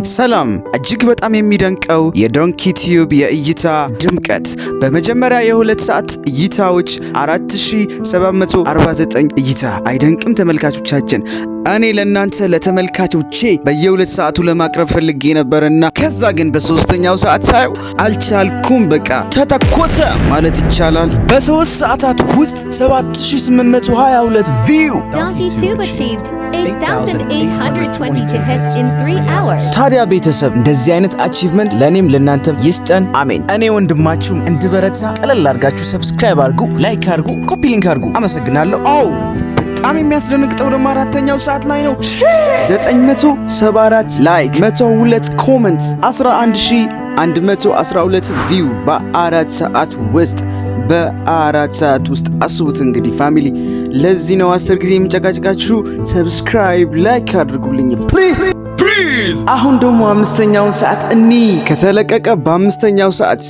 ሰላም! እጅግ በጣም የሚደንቀው የ Donkey Tube የእይታ ድምቀት፣ በመጀመሪያ የ2 ሰዓት እይታዎች 4749 እይታ አይደንቅም? ተመልካቾቻችን፣ እኔ ለእናንተ ለተመልካቾቼ በየ2 ሰዓቱ ለማቅረብ ፈልጌ ነበርና ከዛ ግን በሶስተኛው ሰዓት ሳየው አልቻልኩም። በቃ ተተኮሰ ማለት ይቻላል። በ3 ሰዓታት ውስጥ 7822 view። Donkey Tube achieved 8,822 hits in 3 hours. ታዲያ ቤተሰብ፣ እንደዚህ አይነት achievement ለእኔም ለእናንተም ይስጠን፣ አሜን። እኔ ወንድማችሁም እንድበረታ ቀለል አድርጋችሁ subscribe አድርጉ፣ like አድርጉ፣ copy link አድርጉ። አመሰግናለሁ። ኦ፣ በጣም የሚያስደነግጠው ደግሞ አራተኛው ሰዓት ላይ ነው። 974 like፣ 102 comment፣ 11112 view በ4 ሰዓት ውስጥ። በ4 ሰዓት ውስጥ አስቡት እንግዲህ family። ለዚህ ነው 10 ጊዜ የምጨቃጭቃችሁ። Subscribe፣ like አድርጉልኝ please። አሁን ደግሞ አምስተኛውን ሰዓት እኒ ከተለቀቀ በአምስተኛው ሰዓት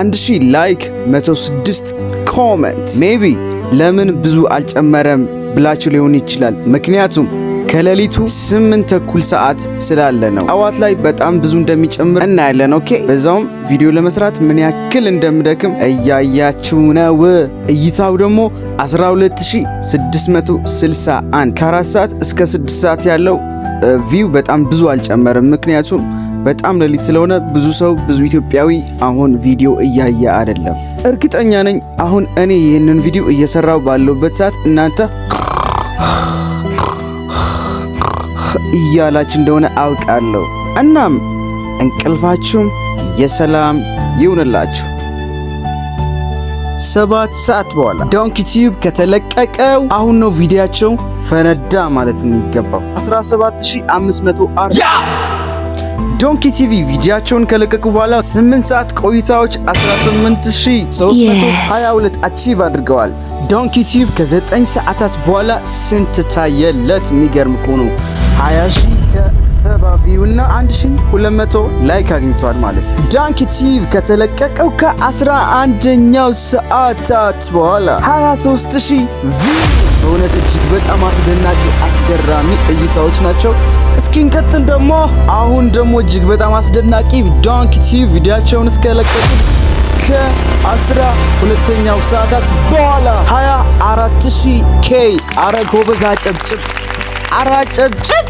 1000 like፣ 106 comment። Maybe ለምን ብዙ አልጨመረም ብላችሁ ሊሆን ይችላል። ምክንያቱም ከሌሊቱ 8:30 ሰዓት ስላለ ነው። ጠዋት ላይ በጣም ብዙ እንደሚጨምር እናያለን። Okay፣ በዛውም ቪዲዮ ለመስራት ምን ያክል እንደምደክም እያያችሁ ነው። እይታው ደግሞ 12661። ከ4 ሰዓት እስከ 6 ሰዓት ያለው view በጣም ብዙ አልጨመረም። ምክንያቱም በጣም ሌሊት ስለሆነ ብዙ ሰው፣ ብዙ ኢትዮጵያዊ አሁን ቪዲዮ እያየ አይደለም። እርግጠኛ ነኝ አሁን እኔ ይህንን ቪዲዮ እየሰራው ባለሁበት ሰዓት እናንተ እያላችሁ እንደሆነ አውቃለሁ። እናም እንቅልፋችሁም የሰላም ይሁንላችሁ። 7 ሰዓት በኋላ Donkey Tube ከተለቀቀው አሁን ነው ቪዲዮአቸው ፈነዳ ማለት ነው የሚገባው። 17504። Donkey TV ቪዲዮአቸውን ከለቀቁ በኋላ 8 ሰዓት ቆይታዎች 18322 achieve አድርገዋል። Donkey Tube ከ9 ሰዓታት በኋላ ስንት ታየለት? የሚገርም እኮ ነው። 20 ሺህ ከ70 view እና 1200 like አግኝቷል ማለት ነው። Donkey Tube ከተለቀቀው ከ11ኛው ሰዓታት በኋላ 23 ሺህ view። በእውነት እጅግ በጣም አስደናቂ አስገራሚ እይታዎች ናቸው። እስኪ እንቀጥል ደግሞ። አሁን ደግሞ እጅግ በጣም አስደናቂ Donkey Tube ቪዲዮአቸውን እስከለቀቁት ከ12ኛው ሰዓታት በኋላ 24 ሺህ K። አረ ጎበዝ፣ አጨብጭብ፣ አረ አጨብጭብ።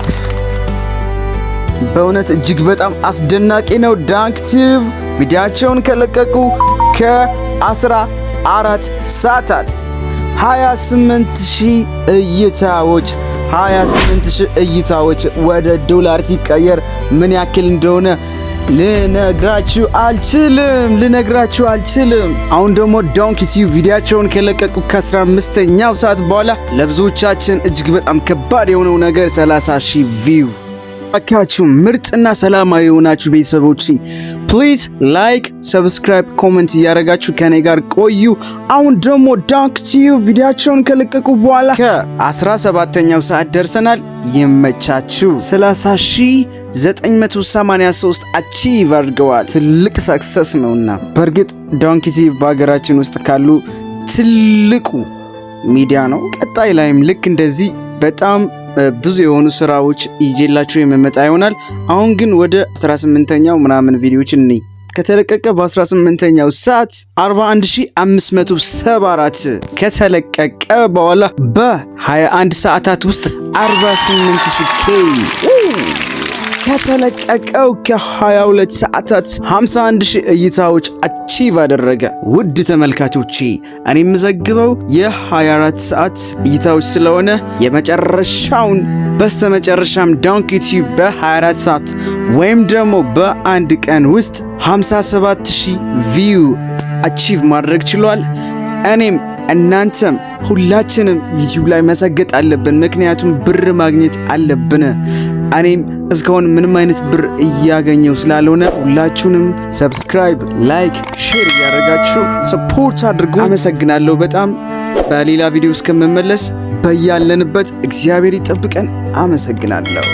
በእውነት እጅግ በጣም አስደናቂ ነው። Donkey Tube ቪዲዮአቸውን ከለቀቁ ከ14 ሰዓታት 28 ሺህ እይታዎች። 28 ሺህ እይታዎች ወደ ዶላር ሲቀየር ምን ያክል እንደሆነ ልነግራችሁ አልችልም፣ ልነግራችሁ አልችልም። አሁን ደግሞ Donkey Tube ቪዲዮአቸውን ከለቀቁ ከ15ኛው ሰዓት በኋላ ለብዙዎቻችን እጅግ በጣም ከባድ የሆነው ነገር 30 ሺህ view። እባካችሁ ምርጥና ሰላማዊ የሆናችሁ ቤተሰቦች please like፣ subscribe፣ comment እያደረጋችሁ ከኔ ጋር ቆዩ። አሁን ደግሞ Donkey Tube ቪዲዮአቸውን ከለቀቁ በኋላ ከ17ኛው ሰዓት ደርሰናል። ይመቻችሁ። 30,983 achieve አድርገዋል። ትልቅ success ነውና በእርግጥ Donkey Tube በሀገራችን ውስጥ ካሉ ትልቁ ሚዲያ ነው። ቀጣይ ላይም ልክ እንደዚህ በጣም ብዙ የሆኑ ስራዎች ይዤላችሁ የምመጣ ይሆናል። አሁን ግን ወደ 18ኛው ምናምን ቪዲዮዎች እንይ። ከተለቀቀ በ18ኛው ሰዓት 41574፣ ከተለቀቀ በኋላ በ21 ሰዓታት ውስጥ 48000 K፣ ከተለቀቀው ከ22 ሰዓታት 51 ሺህ እይታዎች achieve አደረገ። ውድ ተመልካቾቼ፣ እኔ የምዘግበው የ24 ሰዓት እይታዎች ስለሆነ የመጨረሻውን፣ በስተመጨረሻም Donkey Tube በ24 ሰዓት ወይም ደግሞ በአንድ ቀን ውስጥ 57 ሺህ view achieve ማድረግ ችሏል። እኔም እናንተም ሁላችንም YouTube ላይ መሰገጥ አለብን፣ ምክንያቱም ብር ማግኘት አለብን። እኔም እስካሁን ምንም አይነት ብር እያገኘው ስላልሆነ ሁላችሁንም subscribe፣ like፣ share እያደረጋችሁ support አድርጉ። አመሰግናለሁ በጣም። በሌላ ቪዲዮ እስከምመለስ በያለንበት እግዚአብሔር ይጠብቀን። አመሰግናለሁ።